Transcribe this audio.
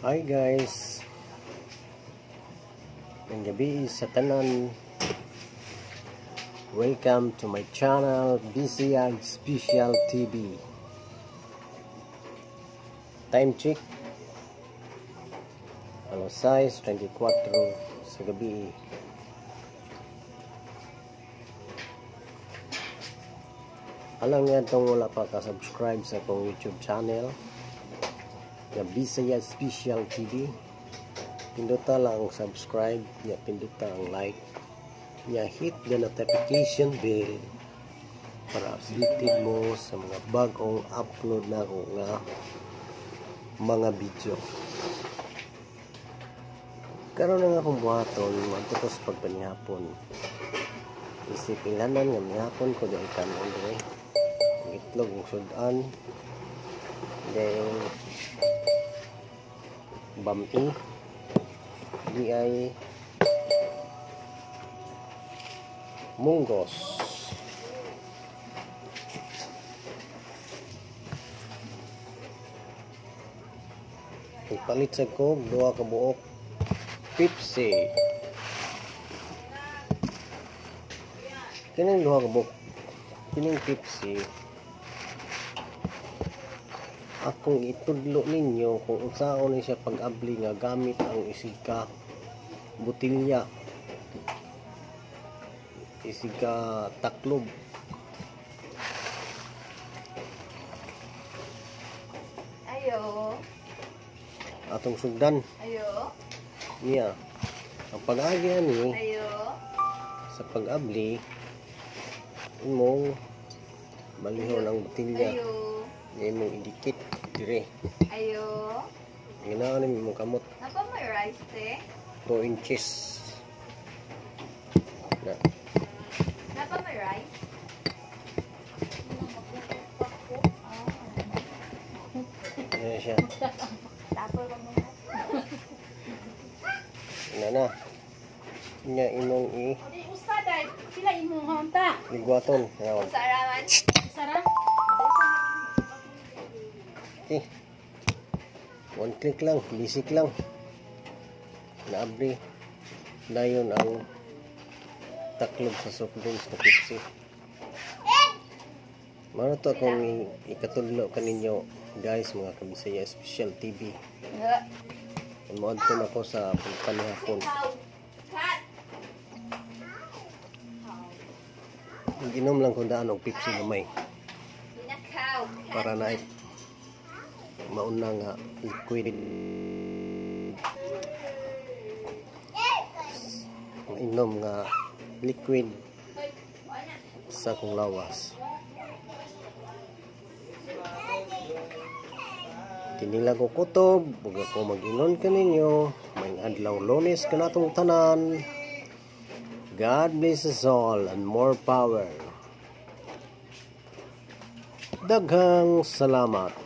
Hi guys. Ang gabi sa tanan. Welcome to my channel, BCR Special TV. Time check. Alas 6:24 sa gabi. Alam nga itong wala pa ka-subscribe sa akong YouTube channel nga Bisaya Special TV. Pindota lang ang subscribe, nya pindota ang like, nya hit the notification bell para updated mo sa mga bagong upload na ako nga mga video. Karon nga akong buhaton, moadto ko sa pagpanihapon. Isip ilanan nga mihapon ko dahil kanon diri. Ang itlog ug sudan. Then bami di ay munggos. Nagpalit sa ko duha ka buok Pepsi. Kining duha ka buok kining Pepsi akong itudlo ninyo kung unsaon ni siya pag-abli nga gamit ang isig ka botelya, isig ka taklob. Ayo. Atong sugdan. Ayo. Niya ang pag-agi ani. Ayo. Sa pag-abli, imong balihon ang botelya. Ayo. Niya imong idikit dire. Ayo. Ginaan ni imong kamot. Napa may rice te? 2 inches na. Napa may rice? Ano siya? Tapos ka muna. Ina na niya imong i Di usa dai pila imong honta. ligwaton. Ngaon. Saraman. Sara. Okay. One click lang, basic lang. Naabri dayon ang taklob sa soft drinks na Pepsi. Mano to akong ikatudlo kaninyo guys, mga kabisaya Special TV. Moadto na ko sa panihapon. Cut. Inom lang kung daan og Pepsi gamay Pinakaw. para na mauna nga liquid, mainom nga liquid sa akong lawas. Tinila ko kutob, ug ako mag-inon kaninyo. May adlaw Lunes kanatong tanan. God bless us all and more power. Daghang salamat.